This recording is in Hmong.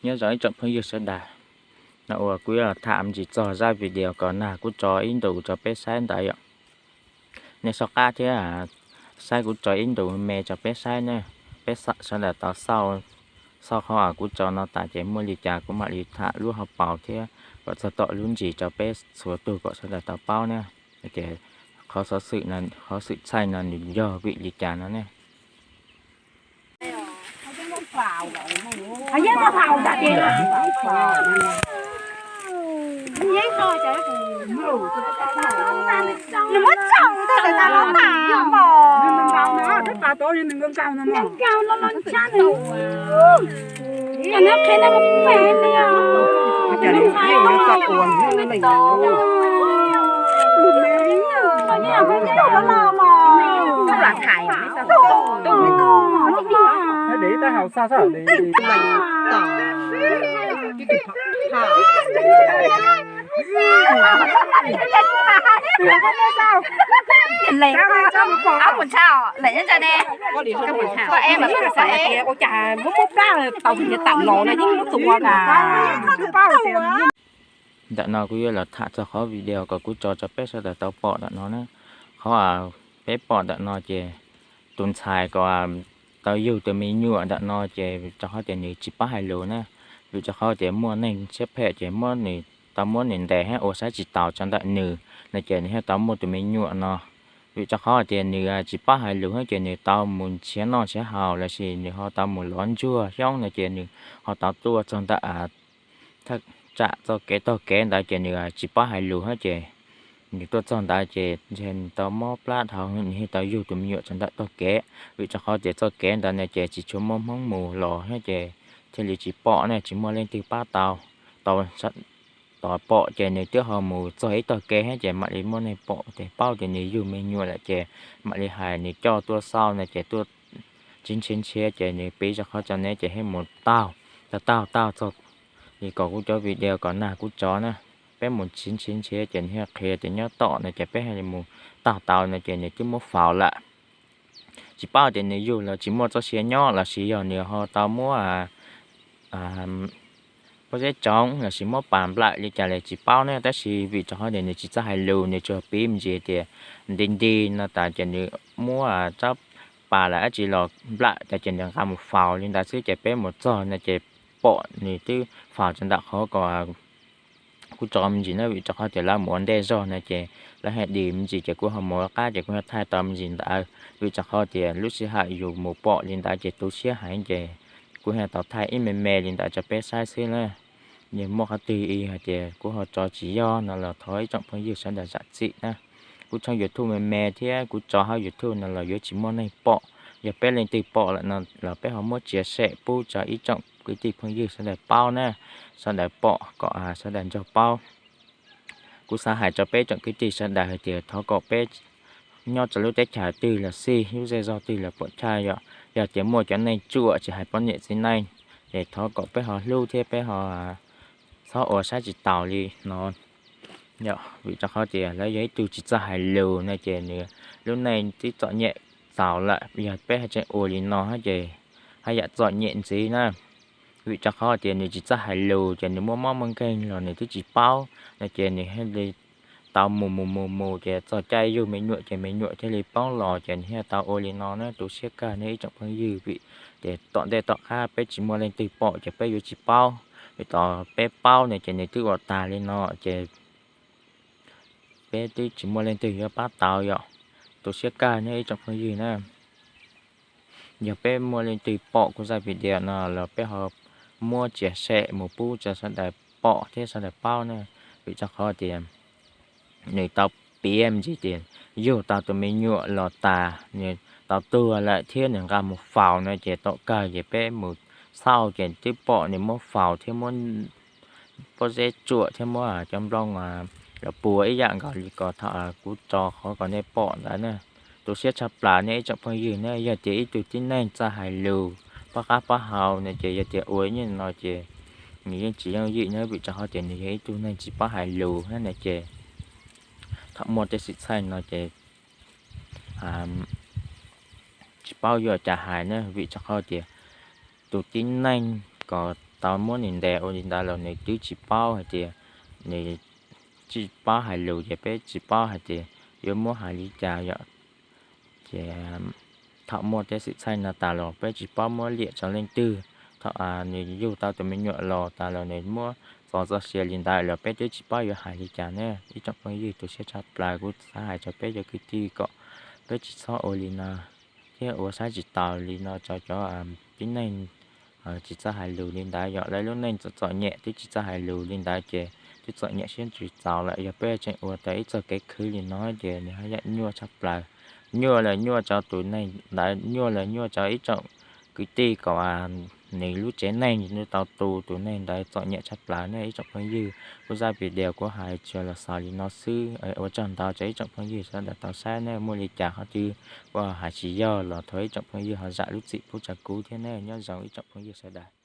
Nyob zoo ib tsoom phooj ywg sawv daws, no uas kuv yuav los tham me ntsis txog zaj video kom nag kuv tso ib ntus rau peb saib ntawd yom. Nej soj qab thiab saib kuv tso ib ntus me rau peb saib na. Peb sawv daws tau xauj, xauj qhov uas kuv tso no tas ces muaj li cas kuv mam li tham lub hauv paus thiab kom txog tom lub ntsis rau peb txhua tus kom sawv daws tau paub na. Ces qhov xov xwm, qhov xwm txheej no nws yog vim li cas no ne? Ntawm no kuv yuav los tham txog qhov video kom kuv tso rau peb sawv daws tau pom ntawm no na. Qhov peb pom ntawm no ces tus ntxhais kom tau yug tus me nyuam ntawm no ces rau qhov tias nws tsis paub hais lus na. Vim rau qhov tias muaj neeg siab phem ces muab nws, tau muab nws ntes thiab ua saib tsis taus rau ntawm nws no ces nws thiaj tau muaj tus me nyuam no. Vim rau qhov tias nws tsis paub hais lus thiab ces nws tau mus nrhiav noj nrhiav haus lossis nws ho tau mus lov ntsuag xyoob no ces nws ho tau tuaj txog ntawm thaj tsam txoj kev taug kev ntawd ces nws tsis paub hais lus thiab ces nws tuaj txog ntawd ces ntshe nws tau mob plab dhau nws thiaj tau yug tus me nyuam rau ntawm txoj kev. Vim rau qhov tias txoj kev ntawd no ces tsis tshua muaj hmoob mus los thiab ces thiaj li tsis pom ne, tsis muaj leej twg pab tau. Tau, tau pom ces nws twb ho mus txog ib tog kev thiab ces mam li muaj neeg pom ces paub tias nws yug me nyuam lawm ces mam li hais nws coj tuaj xauj no ces tuaj tsis nrhiav nrhiav ces nws piv rau qhov tso ne ces thiaj mus taug, taug taug taug txog li kom kuv cov video kom nag kuv tso na. Peb mus tsis nrhiav nrhiav ces nws thiaj qhia tias nyob tom no ces peb thiaj li mus taug tau no ces nws twb muab faus lawm. Tsis paub tias nws yug los tsis muaj txoj sia nyob lossis yog nws ho tau muab pob zeb tsoov lossis muab pas nplawm li cas los tsis paub ne, tab sis vim rau qhov tias nws tsis txawj hais lus nws tsuas piv me ntsis tias nti nti no tas ces nws muab rab pas los dab tsi los nplawm tas ces nws nqa mus faus li ntawd xwb ces peb mus txog no ces pom nws twb faus rau ntawm qhov ko kuv tso me ntsis na, vim rau qhov tias lawv mus ua ntej zog no ces lawv haj dis me ntsis ces kuv ho mus ua qab ces kuv thiaj thaij tau me ntsis ntawd. Vim rau qhov tias lub sij hawm yus mus pom li ntawd ces tu siab heev ces kuv thiaj tau thaij ib me me li ntawd rau peb saib xwb na. Yog muaj qhov twg hais tias kuv ho tso tsis yog no los thov ib tsoom phooj ywg sawv daws zam txim na. Kuv tshooj YouTube me me thiab kuv tso hauv YouTube no los yuav tsis muaj neeg pom. Yog peb leej twg pom lawm no los peb ho muab tsia sem pub rau ib tsoom kwv tij phooj ywg sawv daws paub na, sawv daws pom kom sawv daws nrog paub. Kuv xav hais rau peb tsoom kwv tij sawv daws hais tias thov kom peb nyob rau lub teb chaws twg los xij, lub zej zog twg los puam chaj yom, yog tias muaj cov neeg ruam tsis hais poj niam txiv neej, ces thov kom peb ho hlub thiab peb ho txhob ua saib tsis taus li no. Vim rau qhov tias lawv yog ib tug tsis txawj hais lus no ces nws lub neej twb txom nyem txaus lawm, yog peb haj tseem ua li no ces haj yam txom nyem ntxiv na. Vim rau qhov tias nws tsis txawj hais lus ces nws muaj mob muaj nkeeg los nws twb tsis paub no ces nws thiaj li tau mus mus mus mus ces txog caij yug me nyuam ces me nyuam thiaj li poob los ces nws thiaj tau ua li no na. Tu siab kawg nej ib tsoom phooj ywg, vim ces tom ntej tom qab peb tsis muaj leej twg pom ces peb yuav tsis paub. Vim tau peb paub no ces nws twb ua tag li no ces peb twb tsis muaj leej twg yuav pab tau yom. Tu siab kawg nej ib tsoom phooj ywg na. Yog peb muaj leej twg pom kuv zaj video no los peb ho muab tsia sem mus pub rau sawv daws pom thiab sawv daws paub na. Vim rau qhov tias nws tau piav me ntsis tias yug tau tus me nyuam los tas nws tau tuag lawm thiab nws nqa mus faus no ces tom kawg ces peb mus xauj ces twb pom nws muab faus thiab muab pob zeb tsuam thiab muab cov nplooj los puas ib yam nkaus li ko thaum kuv tso qhov kom nej pom ntawd na. Tu siab tshaj plaws nej ib tsoom phooj ywg na, yog tias ib tug tib neeg txawj hais lus, paub qab paub hau no ces yog tias ua ib yam no ces nws yeej tsis yooj yim na, vim rau qhov tias nws yog ib tug neeg tsis paub hais lus na ces thaum muaj tej xwm txheej no ces tsis paub yuav cas hais na, vim rau qhov tias tus tib neeg kom tau muab nws ntes ua li ntawd los nws twb tsis paub hais tias, nws tsis paub hais lus ces peb tsis paub hais tias yuav muab hais li cas yom. Ces thaum muaj tej xwm txheej no tas los peb tsis paub muab liam rau leej twg. Thaum nws yug tau tus me nyuam los tas los nws muab txov txoj sia li ntawd los peb twb tsis paub yuav hais li cas ne ib tsoom phooj ywg. Tu siab tshaj plaws, kuv xav hais rau peb cov kwv tij kom peb tsis txhob ua li no thiab ua saib tsis taus li no rau cov tib neeg tsis txawj hais lus li ntawd yom. Lawv lub neej txom txom nyem twb tsis txawj hais lus li ntawd ces twb txom nyem siab ntsws txaus lawm. Yog peb tseem ua tau ib txoj kev khwv li no ces nws haj yam nyuaj tshaj plaws. Nyuaj los nyuaj rau tus neeg ntawd, nyuaj los nyuaj rau ib tsoom kwv tij kom nws lub tsev neeg nws tau tu tus neeg ntawd txom nyem tshaj plaws ne ib tsoom phooj ywg. Kuv zaj video kuv hais tsuas los xaus li no xwb. Ua tsaug ntau rau ib tsoom phooj ywg sawv daws tau saib ne. Muaj li cas qhov twg kuv hais tsis yog los thov ib tsoom phooj ywg ho zam lub txim pub rau kuv thiab ne. Nyob zoo ib tsoom phooj ywg sawv daws.